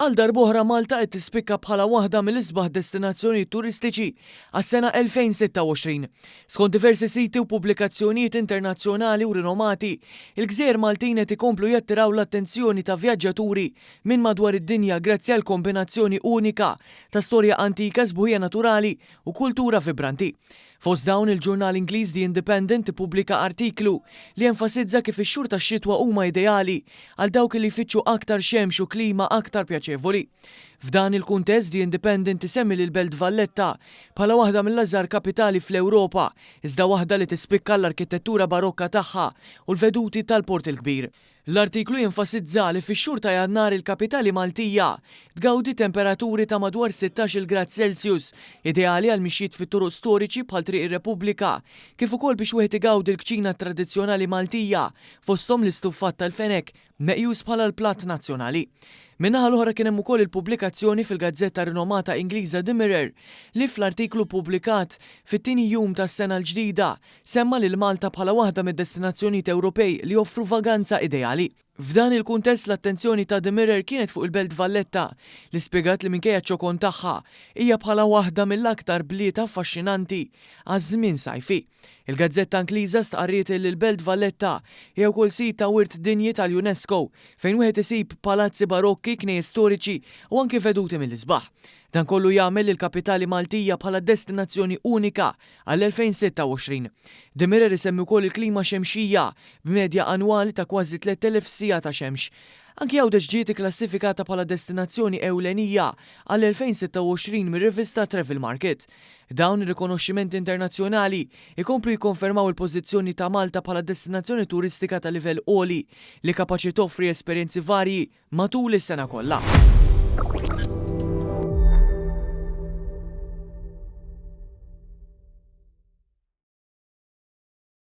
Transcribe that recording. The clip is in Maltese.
Għal darb'oħra Malta qed tispikka bħala waħda mill-isbaħ destinazzjonijiet turistiċi għas-sena 2026. Skont diversi siti u pubblikazzjonijiet internazzjonali u rinomati, il-gżejjer Maltin qed ikomplu jattiraw l-attenzjoni ta' vjaġġaturi minn madwar id-dinja grazzi għal kombinazzjoni unika ta' storja antika, sbuħija naturali u kultura vibranti. Fost dawn, il-ġurnal Ingliż The Independent ippubblika artiklu li jenfasizza kif ix-xhur tax-xitwa huma ideali għal dawk li jfittxu aktar xemx u klima aktar pjaċevoli. F'dan il-kuntest, The Independent isemmi lill-Belt Valletta bħala waħda mill-ażgħar kapitali fl-Ewropa iżda waħda li tispikka għall-arkitettura barokka tagħha u l-veduti tal-Port il-Kbir. L-artiklu jenfasizza li fix-xhur ta' Jannar il-kapitali Maltija tgawdi temperaturi ta' madwar 16-il grad Celsius, ideali għal mixjiet fit-toroq storiċi bħal Triq ir-Repubblika, kif ukoll biex wieħed igawdi l-kċina tradizzjonali Maltija, fosthom l-istuffat tal-fenek, meqjus bħala l-platt nazzjonali. Min-naħa l-oħra kien hemm ukoll il-pubblikazzjoni fil-gazzetta rinomata Ingliża The Mirror li fl-artiklu ppubblikat fit-tieni jum tas-sena l-ġdida Semma lil Malta bħala waħda mid-destinazzjonijiet Ewropej li joffru vaganza ideali. F'dan il-kuntest l-attenzjoni ta' The Mirror kienet fuq il-Belt Valletta li spjegat li minkejja ċ-ċokon tagħha, hija bħala waħda mill-aktar bliet affaxxinanti għaż-żmien sajfi. Il-gazzetta Ingliża stqarriet li l-Belt Valletta hija wkoll sit ta' wirt dinji tal-UNESCO fejn wieħed isib palazzi barokki, knejjes storiċi u anki veduti mill-isbaħ. Dan kollu jagħmel lill-kapitali Maltija bħala destinazzjoni unika għall-2026. The Mirror isemmi wkoll il-klima xemxija, b'medja annwali ta' kważi 3,000 siegħa ta' xemx. Anki Għawdex ġiet ikklassifikata bħala destinazzjoni ewlenija għall-2026 mir-rivista Travel Market. Dawn ir-rikonoxximenti internazzjonali jkomplu jikkonfermaw il-pożizzjoni ta' Malta bħala destinazzjoni turistika ta' livell għoli li kapaċi toffri esperjenzi varji matul is-sena kollha.